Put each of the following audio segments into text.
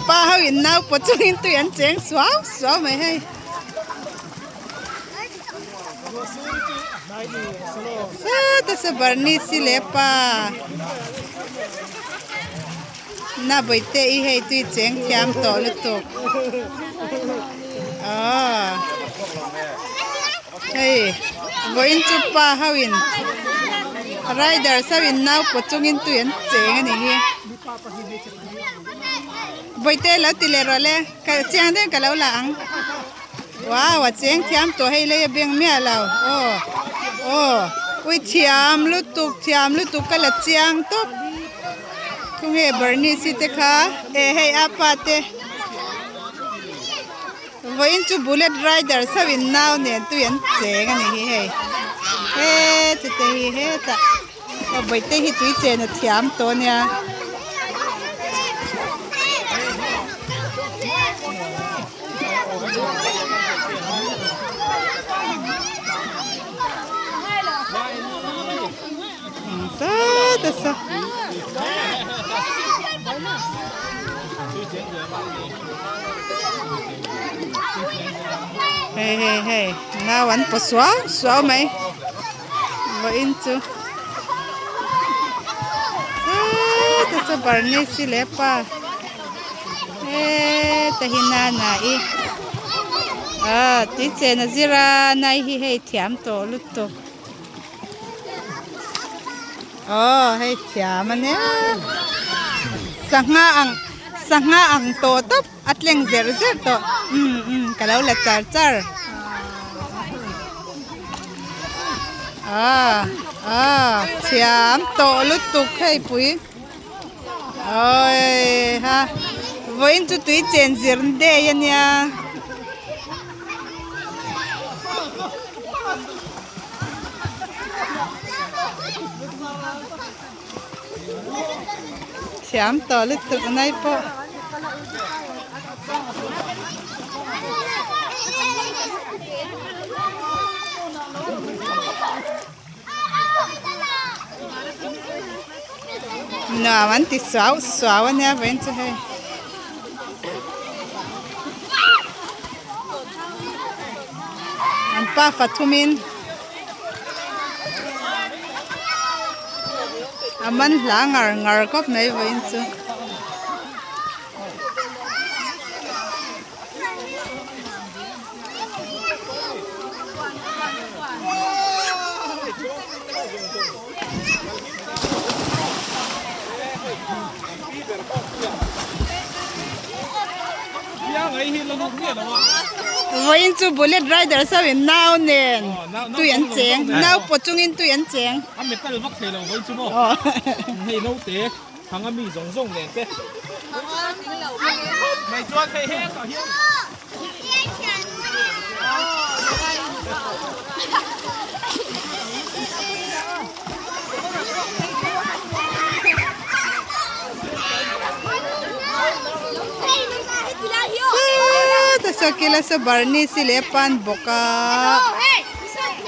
Pa ho in nau pawh chungin tui an cheng suau suau mai hei. Sawta saw Barni si leh pa na bawihte i hei tui cheng thiam tawh lutuk aw hei vawiin chu pa ho in riders ho in nau pawh chungin tui an cheng a ni hi. Bawihte lo ti leh rawh le ka chiang deuhin ka lo la ang wow a cheng thiam tawh hei lei a beng miah lo aw aw ui thiam lutuk thiam lutuk ka la chiang tawp thunge Bernice te kha e hei a pa te vawiin chu bullet rider chauh in nau nen tui an cheng a ni hi hei he chute hi hetah. Aw bawihte hi tui chen a thiam tawh a nia. Sawt a saw. Hei hei hei nau an paw suau suau mai. Vawiin chu heta chu Barnisi leh pa heta hi nana i ah tui chen a zir a nai hi hei thiam tawh lutuk aw hei thiam a nia sangha ang sangha ang tawh tawp a tleng zer zer tawh umm umm ka lo la char char ah ah thiam tawh lutuk hei pui awi ha vawiin chu tui chen zir day a nia. Thiam tawh lutuk nai pawh. Nuam an ti suau suau a nia vawiin chu hei. An pa fathumin. A man hla ngar ngar khawp mai vawiin chu. Vawiin chu bullet rider so in nau nen tui an cheng nau pawt chungin tui an cheng. A metal vak thei lo vawiin chu maw hei naute thanga mi zawng zawng nen te mai chuan hei hetah hian. Sawta saw kila saw Barney si leh pan bawk a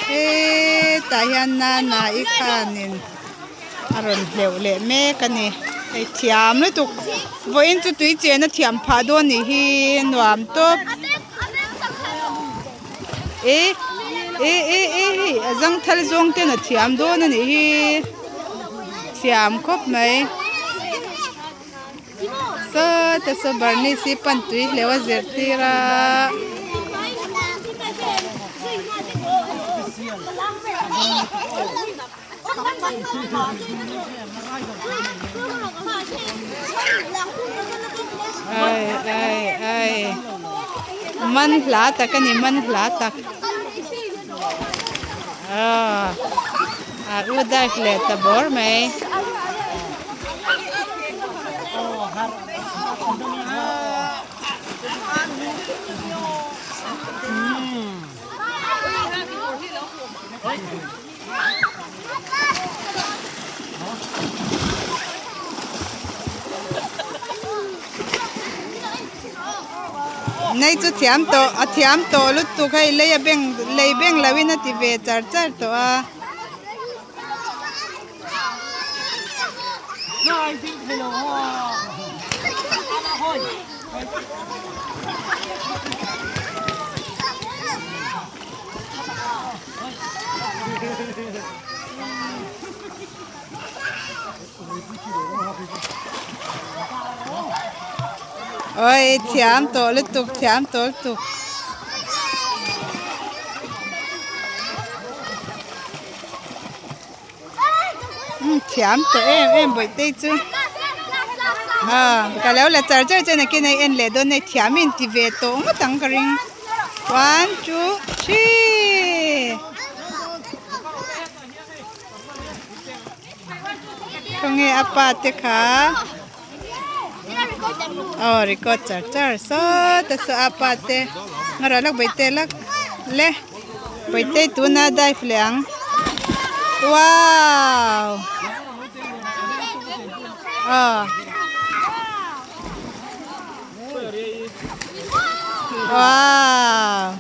hetah hian nana i khanin a rawn hleuh leh mek a ni hei thiam lutuk vawiin chu tui chen a thiam phah dawn nih hi nuam tawp e e e e hei a zangthal zawng ten a thiam dawn a nih hi thiam khawp mai sawta saw Barney hi pan tui hleuh a zirtir a. Ai ai ai man hla tak a ni man hla tak ah a u dive leh ta bawr mai. Nei chu thiam tawh a thiam tawh lutuk hei lei a beng lei beng lo in a ti ve char char tawh a. Oi thiam tawh lutuk thiam tawh lutuk. Thiam tawh em em bawihtei chu ah ka lo la char char chuan nakin a en leh dawn a thiam in ti ve tawh ngawt ang ka ring one two three khawnge a pa te kha aw record char char sawt a saw a pa te ngarawh lawk bawihte lawk le bawihte tuna dive leh ang wow aw wow.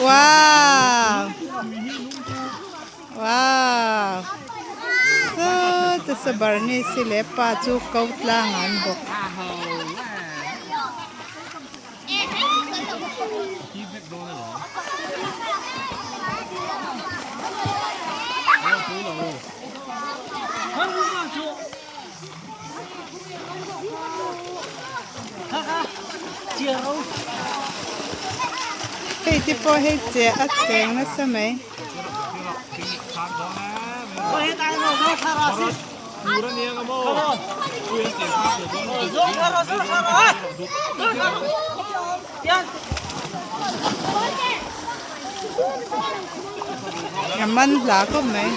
Wow! Wow! Sawta saw Bernice leh pa chu ko tlang an bawk. Hei te pawh hei che a cheng nasa mai. A man hla khawp mai.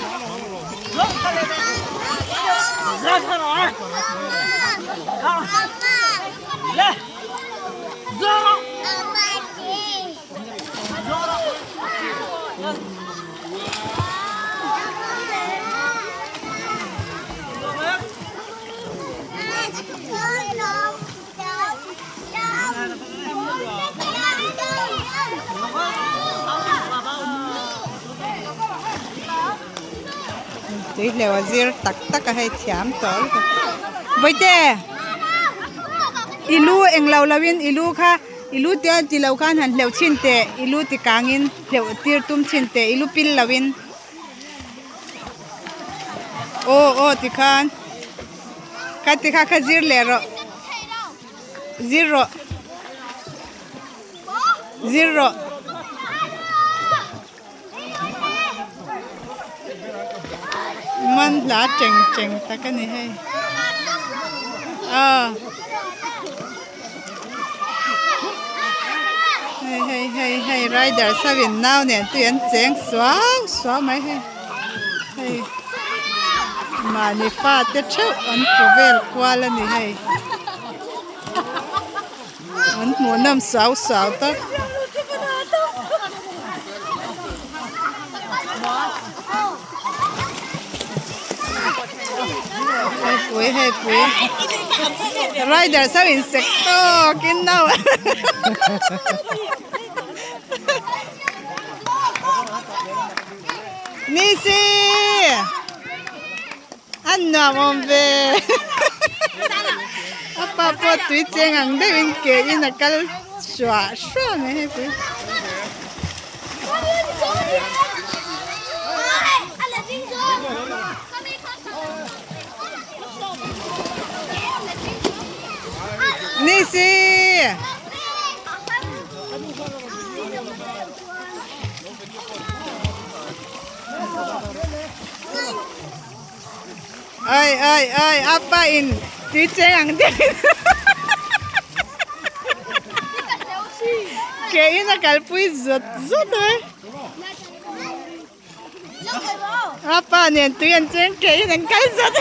Tui hleuh a zir tak tak a hei thiam tawh lutuk bawihte i lu eng lo lo in i lu kha i lu te ti lo khan han hleuh chhin teh i lu ti kang in hleuh tir tum chhin teh i lu pil lo in aw aw tikhan. Kha ti kha kha zir leh rawh zir rawh zir rawh. Man hla cheng cheng tak a ni hei aw hei hei hei hei rider ho in nau nen tui an cheng suau suau mai hei. Hei mahni fate theuh an pu vel kual a ni hei an hmuh nawm suau suau tak. Hei pui hei pui rider so in sek tawk in no. Nisi! An nuam awm ve. A pa pawh tui cheng ang deuhin ke in a kal suah suah mai hei pui. Nisi! Ơi ơi ơi apa in tui cheng ang deuh in ke in a kalpui zawt zawt a apa nen tui an cheng ke in an kal zawt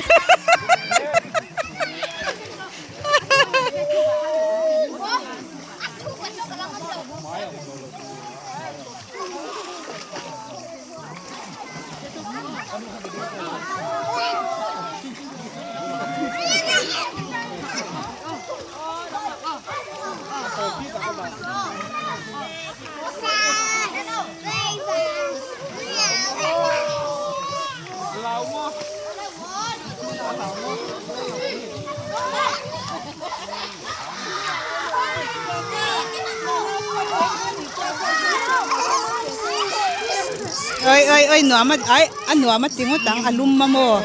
Oi oi oi nuam a ai a nuam a ti ngawt ang a lum a maw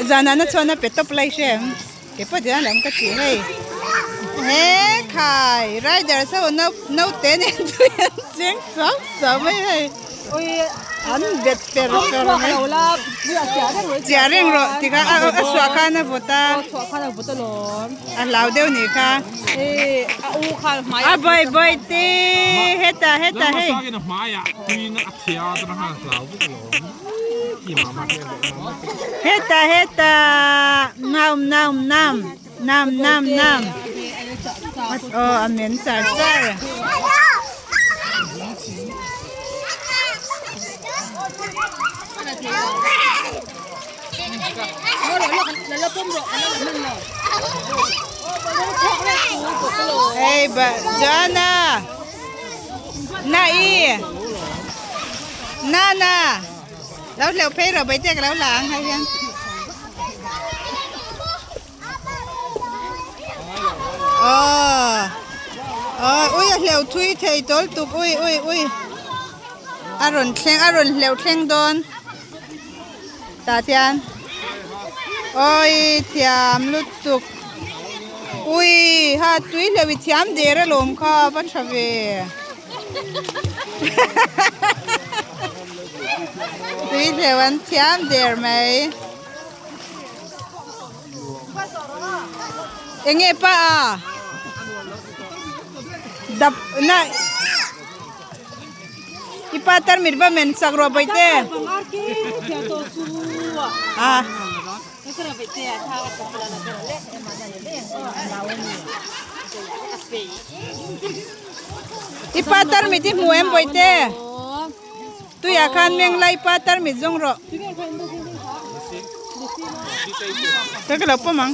zanah na chuan a pe tawp lai hre ang ke pawh tiang lam ka ti hei he khai riders ho no naute nen chu an cheng suau suau mai hei an bet per per mai chiah reng rawh tikha a a suah khan a vawt a a hlau deuh nih kha a bawi bawi te hetah hetah hei. Hetah hetah naum naum nam nam nam nam aw a men char char. Hey ba Joanna Na i Na na Lo hleuh phei rawh bai te ka lo la ang hai hian. Aw Aw ui a hleuh thui thei tawl tuk ui ui ui a rawn thleng a rawn hleuh thleng dawn tah hian awi thiam lutuk ui ha tui hleuh i thiam der alawm kha va tha ve tui hleuh an thiam der mai enge pa a dap na. I pa tarmit va men sak rawh bawihte. A. I pa tarmit i hmu em bawihte. Tuiah khan meng la i pa tarmit zawng rawh. Ka lo pawm ang.